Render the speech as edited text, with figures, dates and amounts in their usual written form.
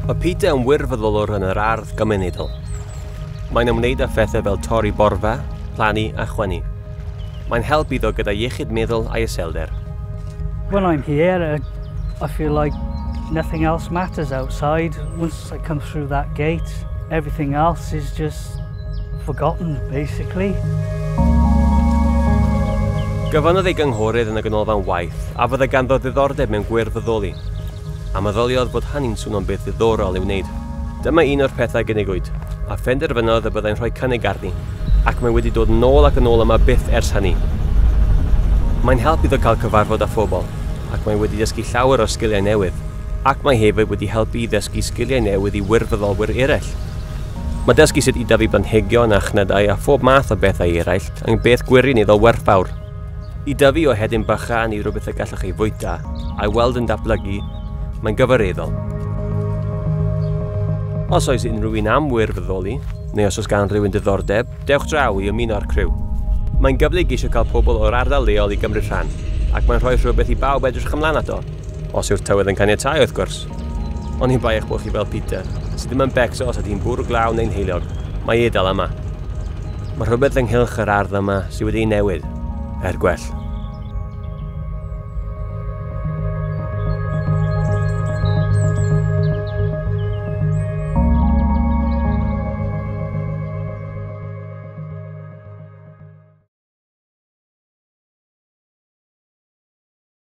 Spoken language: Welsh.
Mae Peter yn wirfoddolwr yn yr ardd gymunedol. Mae'n ymwneud â phethau fel torri borfa, plannu a chwynnu. Mae'n help iddo gyda iechyd meddwl a iselder. When I'm here, I feel like nothing else matters outside. Once I come through that gate, everything else is just forgotten, basically. Gofynnodd ei gynghorydd yn y ganolfan waith a fydde ganddo ddiddordeb mewn gwirfoddoli, a meddyliodd fod hynny'n swnio'n beth ddiddorol i'w wneud. Dyma un o'r pethau gynigwyd, a phenderfynodd y byddai'n rhoi cynnig arni, ac mae wedi dod nôl ac yn ôl yma byth ers hynny. Mae'n help iddo cael cyfarfod â phobl, ac mae wedi dysgu llawer o sgiliau newydd, ac mae hefyd wedi helpu i ddysgu sgiliau newydd i wirfoddolwyr eraill. Mae dysgu sut i dyfu blanhigion a chnydau a phob math o bethau eraill yn beth gwirioneddol werthfawr. I dyfu o hedyn bychan i rywbeth y gallwch ei fwyta, a'i weld yn datblygu, mae'n gyfareddol. Os oes unrhyw un am wirfoddoli, neu os oes gan rhywun diddordeb, dewch draw i ymuno â'r criw. Mae'n gyfle i geisio cael pobl o'r ardal leol i gymryd rhan, ac mae'n rhoi rhywbeth i bawb edrych ymlaen ato, os yw'r tywydd yn caniatáu wrth gwrs. Oni bai eich bod chi fel Peter, sydd ddim yn becso os ydy'n bwrw glaw neu'n heulog, mae e dal yma. Mae rhywbeth ynghylch yr ardd yma sydd wedi'i newid, er gwell.